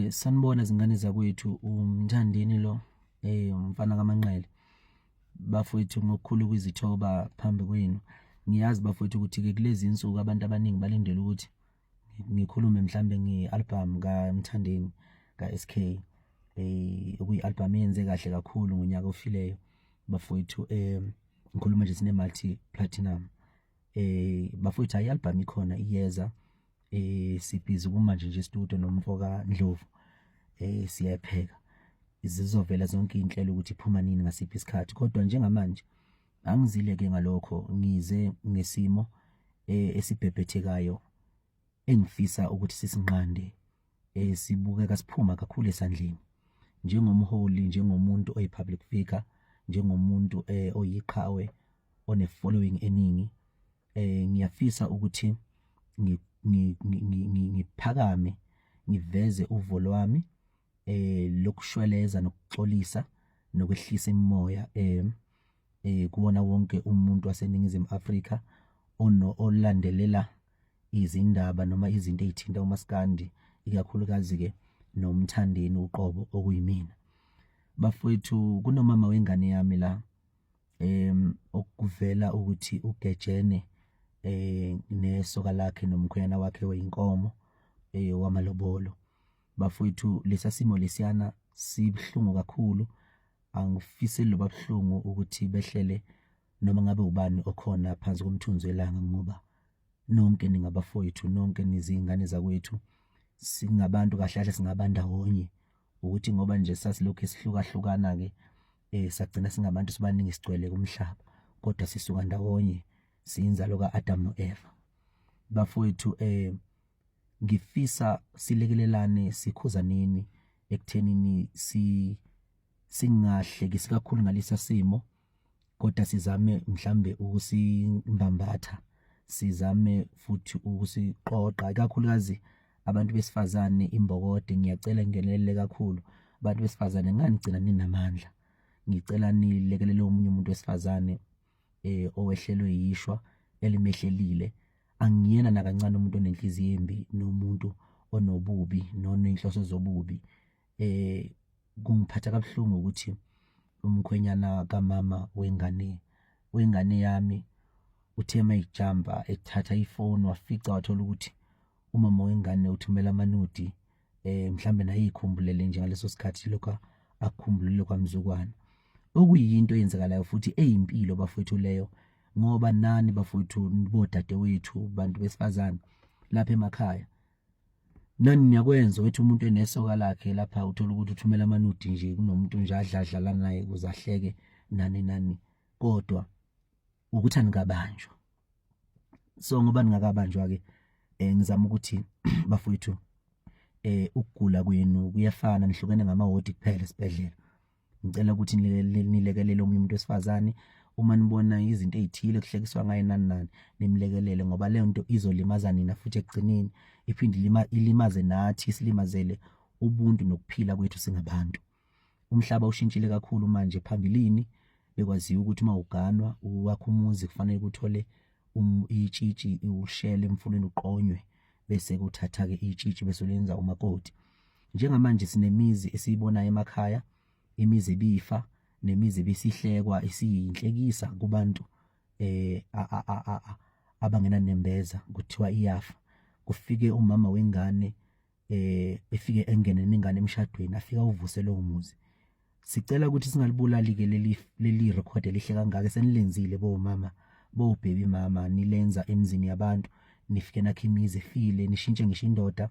Sanibona zingane zakwethu, uMthandeni lo, umfana kaManqele. Bafowethu, ngokukhulu ukuzithoba phambi kwenu. Ngiyazi bafowethu ukuthi-ke kulezi insuku abantu abaningi balindele ukuthi ngikhulume mhlambe nge-album kaMthandeni ka-SK, okuyi-album eyenze kahle kakhulu ngonyaka ofileyo bafowethu. Ngikhuluma nje sine-multi platinum. Bafowethu, hayi, i-album ikhona, iyeza. Sibhizi kumanje nje studio nomfo kaNdlovu, siyapheka, zizovela zonke iy'nhlelo ukuthi iphuma nini, ngasiphi isikhathi. Kodwa njengamanje angizile ke ngalokho, ngize ngesimo esibhebhethekayo engifisa ukuthi sisinqande, sibukeka siphuma kakhulu esandleni. Njengomholi, njengomuntu oyi-public figure, njengomuntu oyiqhawe one following eningi, ngiyafisa ukuthi ngiphakame ngiveze uvo lwami lokushweleza nokuxolisa nokwehlisa imimoya kuwona wonke umuntu waseNingizimu Afrika ono olandelela izindaba noma izinto ezithinta umaskandi, ikakhulukazi ke noMthandeni uqobo, okuyimina. Bafowethu, kunomama wengane yami la okuvela ukuthi ugejene nesoka lakhe nomkhwenyana wakhe weyinkomo wamalobolo. Bafowethu, lesa simo lesiyana sibuhlungu kakhulu. Angifiseli loba buhlungu ukuthi behlele noma ngabe ubani okhona phansi komthunzi welanga, ngoba nonke ningabafowethu, nonke nizingane zakwethu, singabantu kahle kahle, singabandawonye. Ukuthi ngoba nje sasilokhu sihlukahlukana ke, sagcina singabantu sibaningi, sigcwele kumhlaba, kodwa sisuka ndawonye, siyinzalo kaAdam noEva. Bafowethu, ngifisa silekelelane, sikhuzaneni ekuthenini si singahlekisi kakhulu ngalesa simo, kodwa sizame mhlambe ukusimbambatha, sizame futhi ukusiqoqa, ikakhulukazi abantu besifazane, imbokode. Ngiyacela ngingenelele kakhulu, abantu besifazane, nganigcina ninamandla. Ngicela nilekelele omunye umuntu wesifazane owehlelwe yishwa elimehlelile. Angiyena nakancane umuntu onenhliziyo embi nomuntu onobubi nonenhloso zobubi. Kungiphatha kabuhlungu ukuthi umkhwenyana kamama wengane yami uthe mayijamba ethatha ifoni, wafica, wathola ukuthi umama wengane uthumela ama-nude. Mhlambe naye ikhumbulele nje ngaleso sikhathi lokho akukhumbulile kwamzukwana, okuyinto eyenzakalayo futhi eyimpilo bafowethu leyo, ngoba nani bafowethu, bodadewethu, bantu besifazane lapha emakhaya, nani niyakwenza ukuthi umuntu enesoka lakhe lapha, uthola ukuthi uthumela ama-nude nje kunomuntu nje adladlala naye ukuze ahleke, nani nani, kodwa ukuthi anikabanjwa. So ngoba ningakabanjwa ke, ngizama ukuthi bafowethu, ukugula kwenu kuyafana, nihlukene ngamawodi kuphela esibhedlela. Ngicela ukuthi nilekelele omunye umuntu wesifazane uma nibona izinto ezithile kuhlekiswa ngaye, nani nani, nimlekelele, ngoba leyo nto izolimaza nina futhi ekugcineni iphinde ilimaze nathi, isilimazele ubuntu nokuphila kwethu singabantu. Umhlaba ushintshile kakhulu manje. Phambilini bekwaziwa ukuthi uma uganwa, uwakha umuzi, kufanele uthole itshitshi, ushele emfuleni, uqonywe, bese kuthatha ke itshitshi bese ulenza umakoti. Njengamanje sinemizi esiyibonayo emakhaya, imizi ebifa nemizi ebisihlekwa, isiyinhlekisa kubantu abangena nembeza, kuthiwa iyafa. Kufike umama wengane, efike engene nengane emshadweni, afika uvuse lowo muzi. Sicela ukuthi singalibulali ke leli record elihle kangaka esenilenzile bomama, bo baby mama, nilenza emzini yabantu. Nifike nakhe imizi efile, nishintshe ngisho indoda,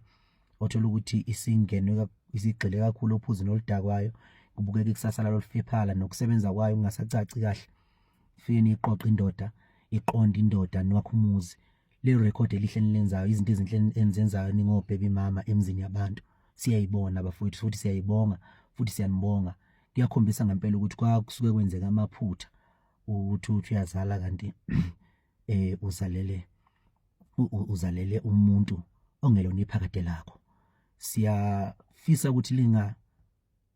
othola ukuthi isingenwe, isigxile kakhulu ophuzweni oludakwayo, kubukeka ikusasa lalo lifiphala nokusebenza kwayo kungasacaci kahle. Fike niyiqoqa indoda, iqonde indoda, niwakhe umuzi. Le record elihle enilenzayo, izinto ezinhle enizenzayo ningo-baby mama emzini yabantu, siyayibona bafowethu, futhi siyayibonga, futhi siyanibonga. Kuyakhombisa ngempela ukuthi kwakusuke kwenzeka amaphutha, ukuthi uthi uyazala kanti uzalele umuntu ongelona iphakade lakho. Siyafisa ukuthi linga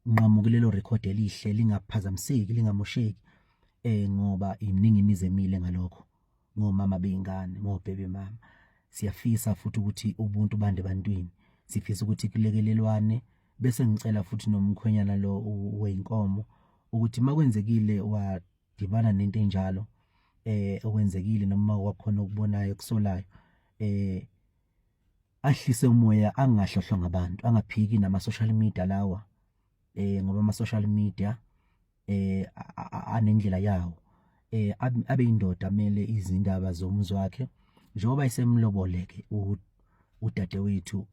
nqamuki lelo record elihle, lingaphazamiseki, lingamosheki, ngoba iningi imizi emile ngalokho, ngomama beyingane, ngo-baby mama. Siyafisa futhi ukuthi ubuntu bande ebantwini. Sifisa ukuthi kulekelelwane, bese ngicela futhi nomkhwenyana lo weyinkomo ukuthi makwenzekile wadibana nento enjalo, okwenzekile noma kwakhona okubonayo kusolayo, ahlise umoya, angahlohlwa ngabantu, angaphiki nama social media lawa, ngoba ama social media anendlela yawo. Abe indoda, amele izindaba zomuzi wakhe njengoba esemloboleke udadewethu,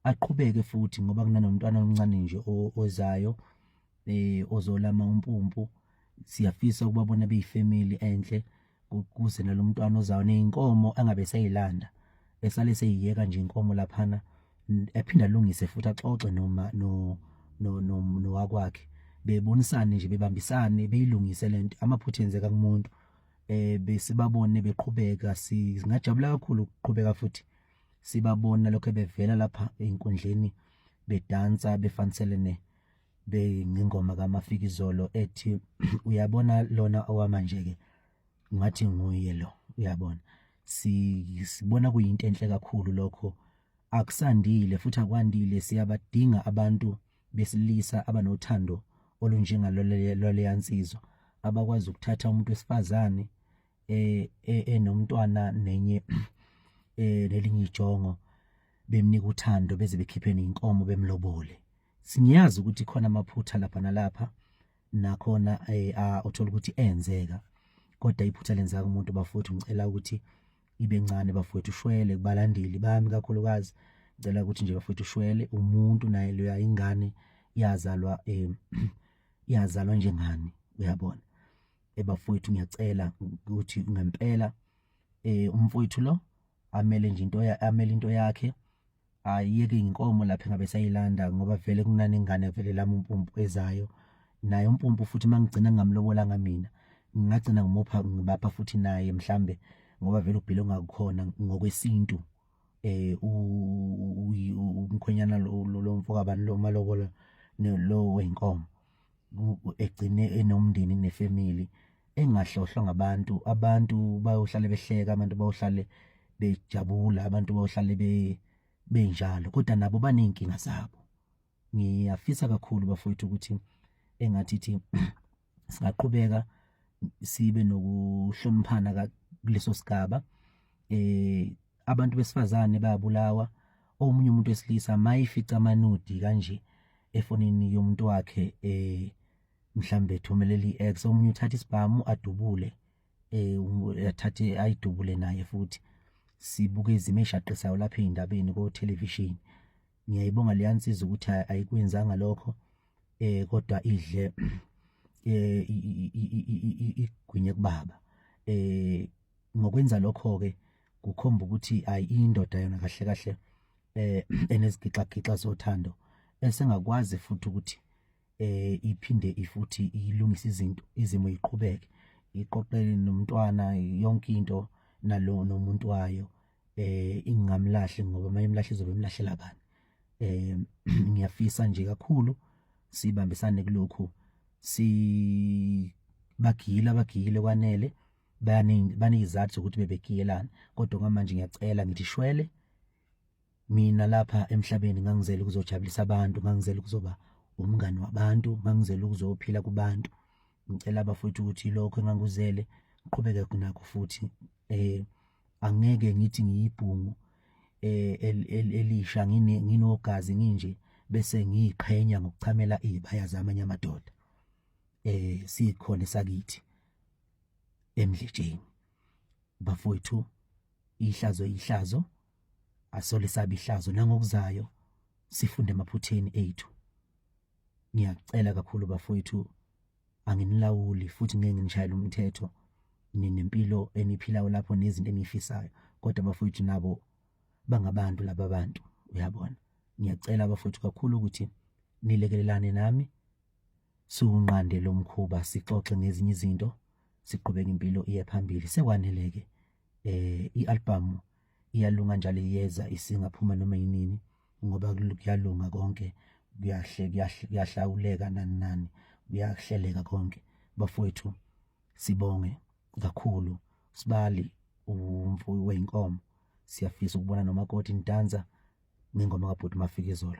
aqhubeke futhi ngoba kunanomntwana omncane nje ozayo, ozolama umpumpu. Siyafisa ukubabona beyifamily enhle, kuze nalomntwana ozayo nezinkomo angabe seyilanda, esale seyiyeka nje inkomo laphana, ephinda alungise futhi, axoxe noma no no nowakwakhe, bebonisane nje, bebambisane, beyilungise lento. Amaphutha enzeka kumuntu. Besibabone beqhubeka, singajabula kakhulu ukuqhubeka futhi sibabona lokho bevela lapha einkundleni bedansa, befaniselene bengengoma kaMafikizolo ethi uyabona lona owamanje ke, ngathi nguye lo uyabona. Sibona kuyinto enhle kakhulu lokho. Akusandile futhi akwandile, siyabadinga abantu besilisa abanothando olunjengalwaleya nsizwa, abakwazi ukuthatha umuntu wesifazane enomntwana nenye nelinye ijongo, bemnika uthando beze bekhiphe ney'nkomo bemlobole. Singiyazi ukuthi khona amaphutha lapha nalapha nakhona, uthola ukuthi enzeka, kodwa iphutha lenzeka kumuntu bafowethu. Ngicela ukuthi ibe ncane bafowethu, ushwele kubalandeli bami kakhulukazi. Ngicela ukuthi nje bafowethu ushwele umuntu naye loya, ingane iyazalwa, iyazalwa njengani, uyabona. Ebafowethu, ngiyacela ukuthi ngempela umfowethu lo amele nje into, amele into yakhe, ayiyeke inkomo lapha engabe sayilanda, ngoba vele kunanengane vele lami umpumpu ezayo naye umpumpu futhi. Mangigcina ngingamlobolanga mina, ngingagcina ngimupha, ngibapha futhi naye mhlambe, ngoba vele ubhile ongakukhona ngokwesintu, umkhwenyana lo mfo kabani lo malobolo lo wenkomo, egcine enomndeni nefamily, engahlohlwa ngabantu. Abantu bayohlale behleka, abantu bayohlale bejabula, abantu bayohlale benjalo, kodwa nabo baney'nkinga zabo. Ngiyafisa kakhulu bafowethu ukuthi engathi thi singaqhubeka sibe nokuhloniphana kuleso sigaba. Abantu besifazane bayabulawa. Omunye umuntu wesilisa mayifica amanudi kanje efonini yomuntu wakhe, mhlambe ethumelela i-ex, omunye uthatha isibhamu adubule, athathe ayidubule naye futhi. Sibuke izimo eshaqisayo lapha ey'ndabeni ko-television. Ngiyayibonga leya nsizwa ukuthi ayikwenzanga lokho, kodwa idle igwinye kubaba. Ngokwenza lokho ke kukhomba ukuthi ayi, indoda yona kahle kahle enezigixa gixa zothando, esengakwazi futhi ukuthi iphinde ifuthi ilungise izinto, izimo iqhubeke, iqoqele nomntwana yonke into nalo nomuntu wayo, ingamlahli, ngoba mayimlahla izobe imlahlela bani? Ngiyafisa nje kakhulu sibambisane kulokhu. Si bagila bagile kwanele, baneyizathu zokuthi bebegiyelana, kodwa kwamanje ngiyacela, ngithi shwele. Mina lapha emhlabeni ngangizele ukuzojabulisa abantu, ngangizele ukuzoba umngani wabantu, ngangizele ukuzophila kubantu. Ngicela abafowethu ukuthi lokho engangikuzele ngiqhubeke nakho futhi. Angeke ngithi ngiyibhungu elisha, nginogazi nginje, bese ngiyiqhenya ngokuchamela izibaya zamanye amadoda. Sikhona esakithi emdletsheni bafowethu, ihlazo ihlazo asole sabi ihlazo, nangokuzayo sifunde emaphutheni ethu. Ngiyacela kakhulu bafowethu, anginilawuli futhi ngeke nginishayele umthetho, ninempilo eniphilayo lapho nezinto eniyifisayo, kodwa bafowethu nabo bangabantu laba bantu, uyabona. Ngiyacela bafowethu kakhulu ukuthi nilekelelane nami, siwunqande lo mkhuba, sixoxe ngezinye izinto, siqhubeke impilo iye phambili. Sekwaneleke, i-album iyalunga njalo, iyeza, isingaphuma noma yinini, ngoba kuyalunga konke, kuyahle kuyahlawuleka, nani nani, kuyahleleka konke bafowethu. Sibonge kakhulu sibali umfuyi weyinkomo, siyafisa ukubona nomakoti nidansa. Ngengoma kabhuti Mafikizolo.